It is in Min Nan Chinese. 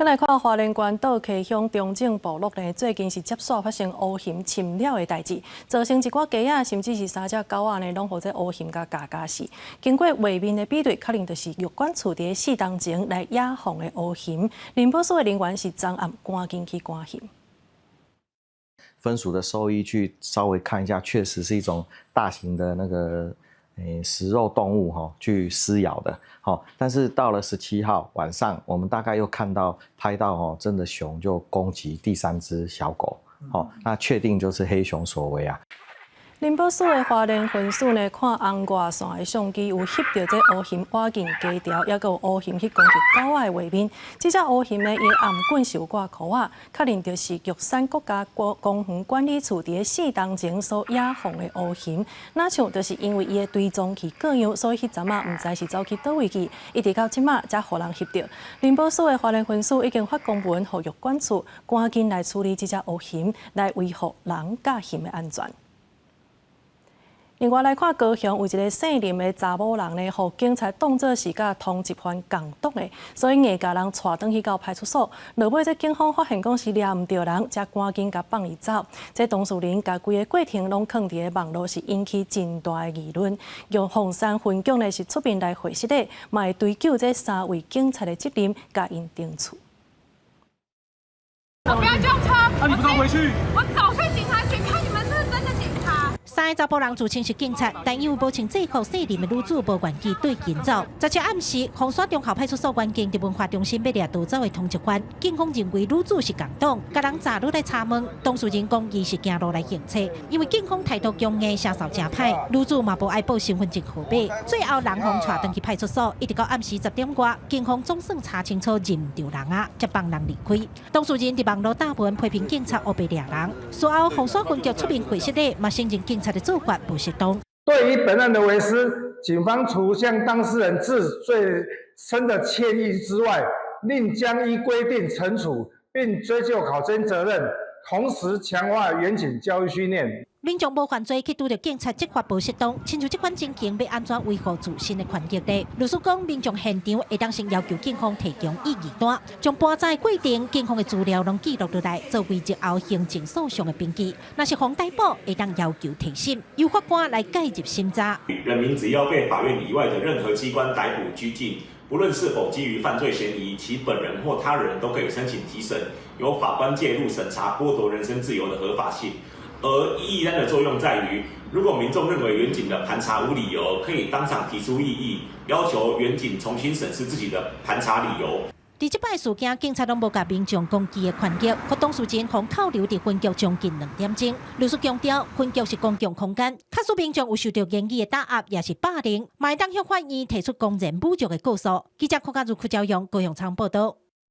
閣來看花蓮縣倒溪鄉中正部落呢，最近是接續發生烏熊侵鳥的代誌，造成一寡雞仔甚至是三隻狗仔呢，攏予這烏熊共咬咬死。經過畫面的比對，確認就是玉管處佇4冬前來野放的烏熊。林保署的人員是昨暗趕緊去趕熊。分署的獸醫去稍微看一下，確實是一種大型的那個食肉動物哈，去撕咬的，好，但是到了17號晚上，我們大概又看到拍到哦，真的熊就攻擊第三隻小狗，好，那確定就是黑熊所為啊。林保署的花蓮分署呢，看紅外線的相機有翕著這烏熊倚近雞巢，抑閣有烏熊去攻擊狗仔的畫面。這隻烏熊呢，伊的頷頸是有掛箍仔，確認就是玉山國家公園管理處佇4冬前所野放的烏熊。若像就是因為伊的追蹤器過樣，所以彼陣仔毋知是走去佗位去，一直到這馬才予人翕著。林保署的花蓮分署已經發公文予玉管處，趕緊來處理這隻烏熊，來維護人佮熊的安全。另外來看高雄有一個姓林的查某人呢，予警察當做是佮通緝犯仝黨的，所以硬共人帶轉去到派出所。落尾這警方發現講是掠毋著人，才趕緊共放伊走。這當事人共規個過程攏囥佇個網路，是引起真大的議論。玉鳳山分局呢是出面來回釋的，嘛會追究這三位警察的責任，共𪜶懲處。我不要叫車，那你不要回去？我走去警察局看你們是不是真的警察。三个查埔人自稱是警察，但因為無穿制服，姓林的女子無願意綴𪜶走。17暗時，鳳山忠孝派出所員警佇文化中心欲掠逃走的通緝犯，警方認為女子是仝黨，共人閘落來查問。當事人講伊是行路來行冊，因為警方態度強硬，聲勢誠歹，女子嘛無愛報身份證號碼。最後人予帶轉去派出所，一直到暗時10點外，警方總算查清楚認毋著人啊，才放人離開。當事人佇網路打文批評警察烏白掠人，事後鳳山分局出面回釋咧，嘛承認警察的做法不適當。對於本案的違失，警方除向當事人致最深的歉意之外，另將依規定懲處，並追究考偵責任，同時強化員警教育訓練。民眾無犯罪去拄著警察執法無適當，親像這款情形欲按怎維護自身的權益呢？律師講，民眾現場會當先要求警方提供異議單，將盤查過程、警方的資料攏記錄落來，作為日後行政訴訟的憑據。若是予逮捕，會當要求提審，由法官來介入審查。人民只要被法院以外的任何機關逮捕拘禁，不論是否基於犯罪嫌疑，其本人或他人都可以申請提審，由法官介入審查剝奪人身自由的合法性。而異議單的作用在於，如果民眾認為員警的盤查無理由，可以當場提出異議，要求員警重新審視自己的盤查理由。佇這擺事件，警察攏無共民眾講伊的權益，予當事人予扣留佇分局將近2點鐘。律師強調，分局是公共空間，假使民眾有受著言語的打壓，抑是霸凌，嘛會當向法院提出公然侮辱的告訴。記者郭家如、柯昭陽高雄場報道。